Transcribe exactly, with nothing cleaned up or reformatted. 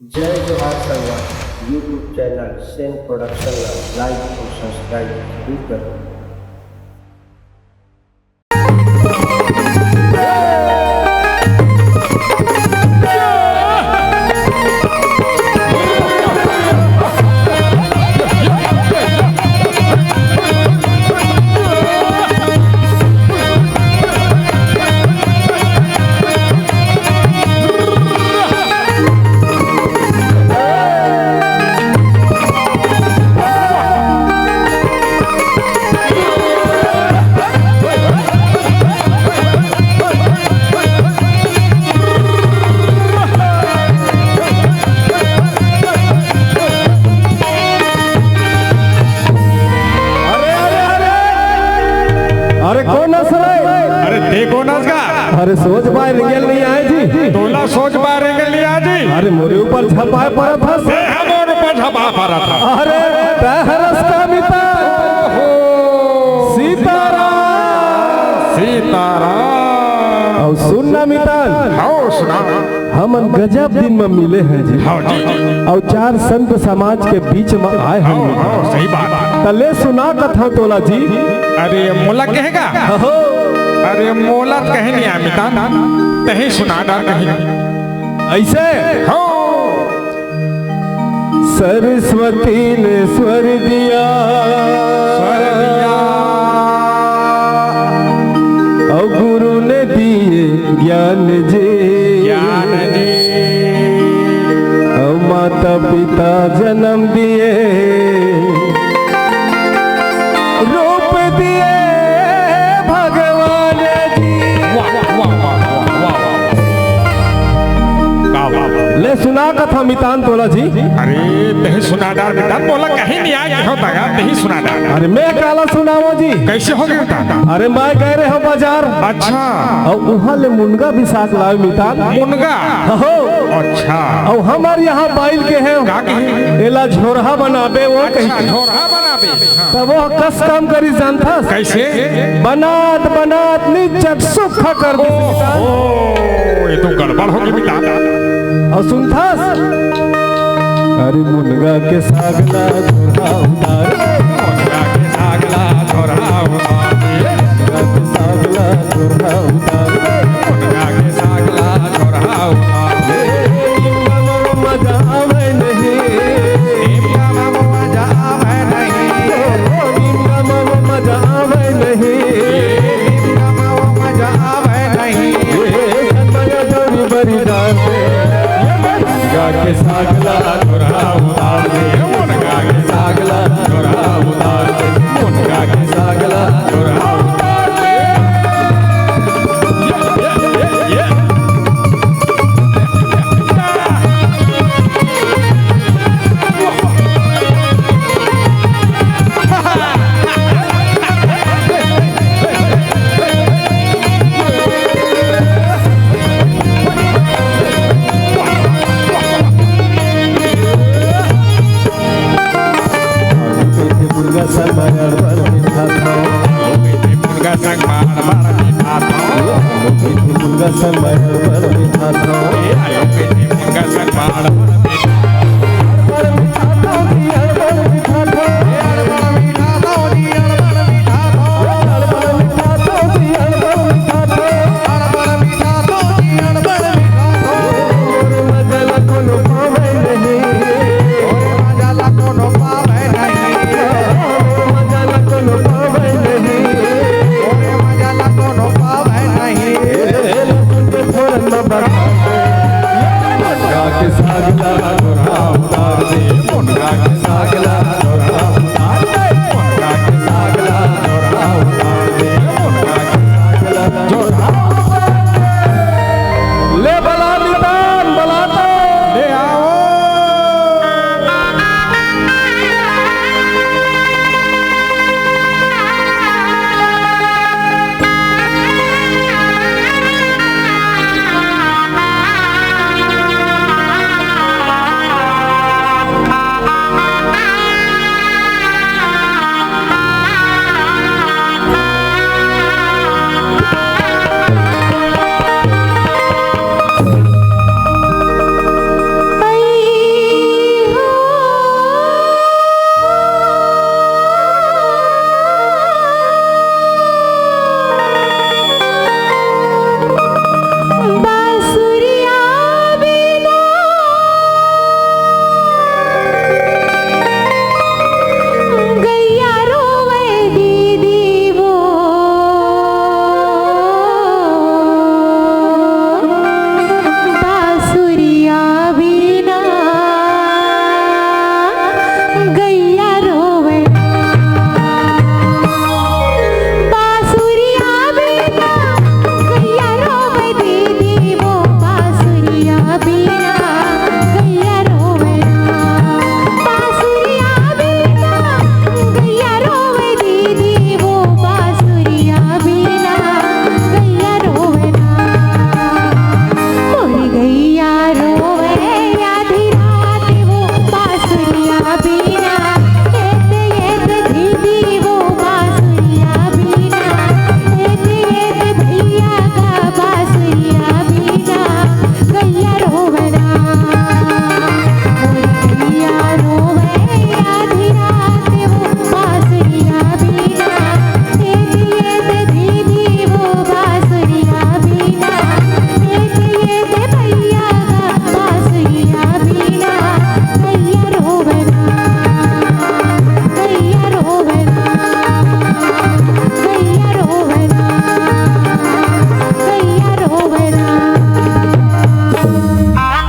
जय जोहार संगवारी, YouTube चैनल सेन प्रोडक्शन ला लाइक अउ सब्सक्राइब जरूर करो। अरे, अरे, अरे, अरे कोन अस रे? अरे, ते कोन अस गा? अरे, सोच बाय रेंगेल नइ आय जी। तोला सोच बाय रेंगेल नइ आय जी। अरे, मोरे ऊपर झपाय परत हस। ते ह मोर ऊपर झपाय परत हस। अरे, तैं हरस का मितान? ओहो। सीताराम। सीताराम। अउ सुन ना मितान। हव, सुना। हमन गजब दिन म मिले हन जी। हव जी। अउ चार संत समाज के बीच म आए हन। हव, हव, सही बात। त ले सुना कथा तोला जी। अरे मोला कहे गा? हो। अरे मोला त कहे नइ आय मितान, तहीं सुना डार कहीं। अइसे? हव। सरस्वती ने स्वर दिया। स्वर दिया। अउ गुरु ने दिए ज्ञान जी। ज्ञान जी। अउ माता पिता जन्म दिए। रूप दिए भगवान जी। वाह, वाह, वाह। का बात। ले सुना कथा मितान तोला जी। अरे, तहीं सुना डार मितान, मोला कहीं नइ आय, कहो त गा, तहीं सुना डार। अरे, मैं काला सुनावंव जी। कइसे हो गे मितान? अरे, मैं गए रहेंव बाजार। अच्छा। अउ उहाँ ले मुनगा बिसा के लाएंव मितान। मुनगा? हो। अच्छा। अउ हमर इहाँ बाइल केहे, का कही? एला झोरहा बनाबे, ओ अच्छा, कही। झोरहा बनाबे। हाँ। त ओ कस काम करिस जानथस? कइसे? बनात, बनात निचट सुक्खा कर दिस मितान। ओ, ये तो गड़बड़ हो गे मितान। अउ सुनथस? अरे मुनगा के साग ला झोरहा उतार। मुनगा के साग ला झोरहा उतार। मुनगा के साग ला झोरहा उतार। मुनगा के साग ला झोरहा उतार। ए, निमगा म मजा आवे नहीं। निमगा म मजा आवे नहीं। ओ, निमगा म मजा आवे नहीं। निमगा म मजा आवे नहीं। ए, सनमया डोरी बरी डार दे। मुनगा के साग ला झोरहा उतार दे। मुनगा के साग ला झोरहा उतार दे। मुनगा के साग ला झोरहा उतार दे। मुनगा संग बार बार मिठात हव। मुनगा संग बार बार मिठात हव। मुनगा के साग ला झोरहा उतार दे, मुनगा के साग ला झोरहा उतार दे, मुनगा के साग ला झोरहा उतार दे, मुनगा के साग ला झोरहा उतार दे। ले बला मितान, बला तो। ले आओ,